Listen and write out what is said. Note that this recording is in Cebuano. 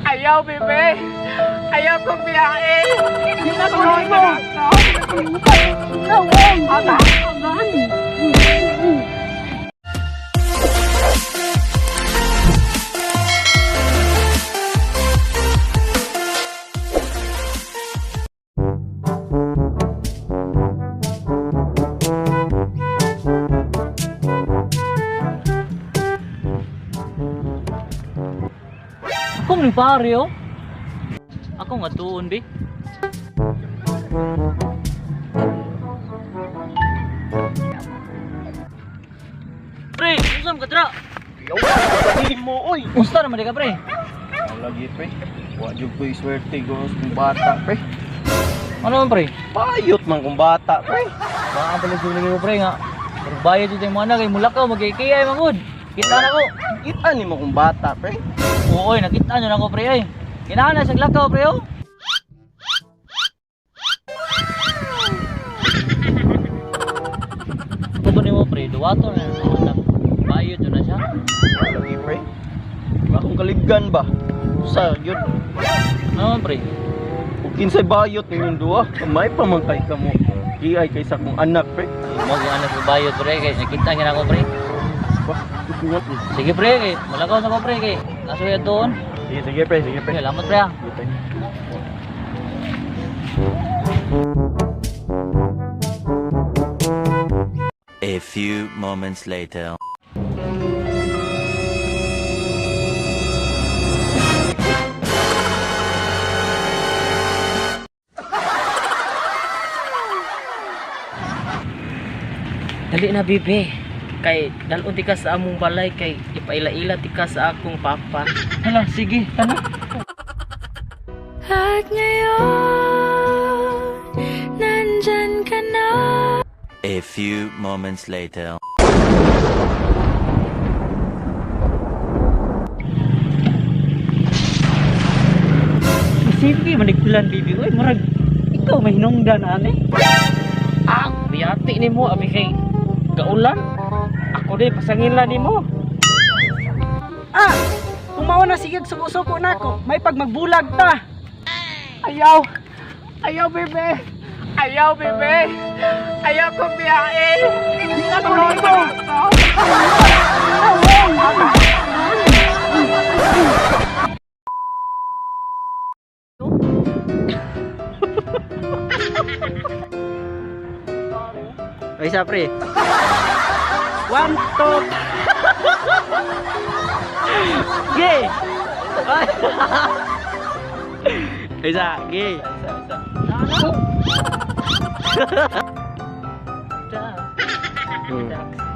Ayaw, bebe! Ayaw kong biyahe! Ginagawa mo! Aba! Ako ni pare oh. Ako nga tuon bi. Pre, usam ka dra. Mo oy. Usta naman di ka pre. Lagi pre. Wa jud ko'y swerte gos kung bata pre. Ano man pre? Payot man kung bata pre. Baka pala sila ko pre nga. Pero bayad jud yung mga anak kay mulakaw magkikiyay man gud. Kita na ko. Kita nimo kung bata pre. Oo, oy, nakita nyo na ko pre ay. Kinahanglan sa lakaw pre oh. Kubo nimo pre, duwato na yung mga anak. Bayad jud na siya. Lagi pre. Akong kaliggan ba? Sa yun. Ano man pre? Ug kinsay bayot ninyong duha, may pa man kay kamo. Giay kaysa kong anak pre. Mo yung anak ko bayad pre kay nakita niya na ako pre. Ba, nga. Sige pre, kay malakaw na ko pre kay nasuya doon. Sige sige pre, sige pre. Pre, salamat pre ah. Sige, pre. A few moments later. Dali na bebe. Kay dalon ti ka sa among balay kay ipaila-ila ti ka sa akong papa. Hala, sige, tana. At ngayon, nandyan ka na. A few moments later. Sige, manigulan bibi oy, murag ikaw may hinungdan ani. Ah, biyati nimo abi kay gaulan. Ako di pasangilan nimo. Ah, kung mao na sige suko-suko nako, may pag magbulag ta. Ayaw! Ayaw, bebe! Ayaw, bebe! Ayaw kong biyahe! Ginagawa mo! Ay sa pre. One, two. Ge. Isa, ge. Isa, isa.